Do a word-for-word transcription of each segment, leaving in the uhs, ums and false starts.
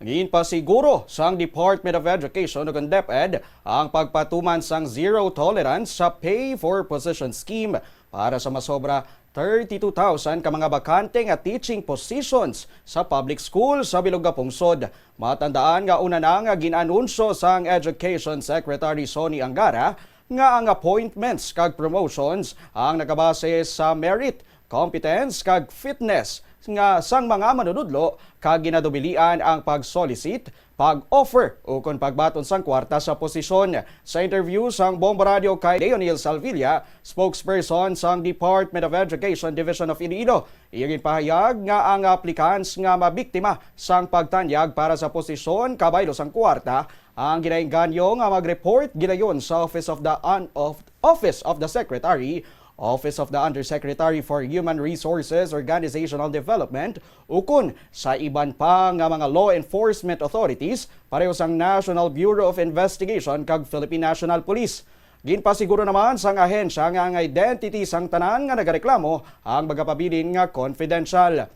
Ginpasiguro sang Department of Education o DepEd ang pagpatuman sang zero tolerance sa pay for position scheme para sa masobra thirty-two thousand ka mga bakante nga teaching positions sa public school sa bilog nga pungsod. Matandaan nga una na nga gin-anunsyo sang Education Secretary Sonny Angara nga ang appointments kag promotions ang nakabase sa merit, competence kag fitness nga sang mga manunudlo, kag ginadubilian ang pag-solicit, pag-offer, ukon pagbaton sang kwarta sa posisyon. Sa interview sang Bombo Radio kay Leonel Salvilla, spokesperson sang Department of Education Division of Iloilo, iya ginpahayag nga ang applicants nga mabiktima sang pagtanyag para sa posisyon kabaylo sang kwarta ang ginaengganyo nga mag-report gilayon sa Office of the Un- of Office of the Secretary, Office of the Undersecretary for Human Resources, Organizational Development, ukon sa iban pa nga mga law enforcement authorities, pareho sang National Bureau of Investigation kag Philippine National Police. Ginpasiguro naman sang ahensya nga ang identity sang tanan nga nagareklamo ang magapabilin nga confidential.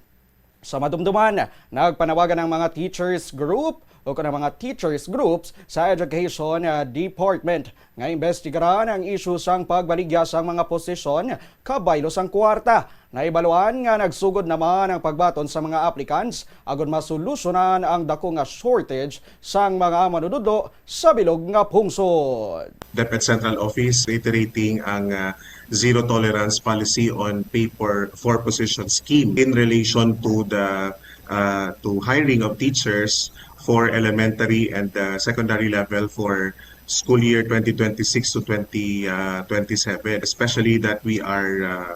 Sa madumduman, nagpanawagan ang mga teachers group o kon ang mga teachers groups sa Education, ah, Department nga imbestigaran ang isyu sang pagbaligya sang mga posisyon kabaylo sang kwarta. Nahibaluan nga nagsugod naman ang pagbaton sa mga applicants agud masolusyonan ang dako nga shortage sang mga manunudlo sa bilog nga pungsod. DepEd Central Office reiterating ang, ah, zero tolerance policy on pay for, for position scheme in relation to the, uh, to hiring of teachers for elementary and, uh, secondary level for school year twenty twenty-six to twenty, uh, twenty-seven, especially that we are, uh,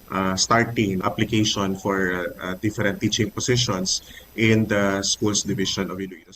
uh, starting application for, uh, different teaching positions in the schools division of Iloilo.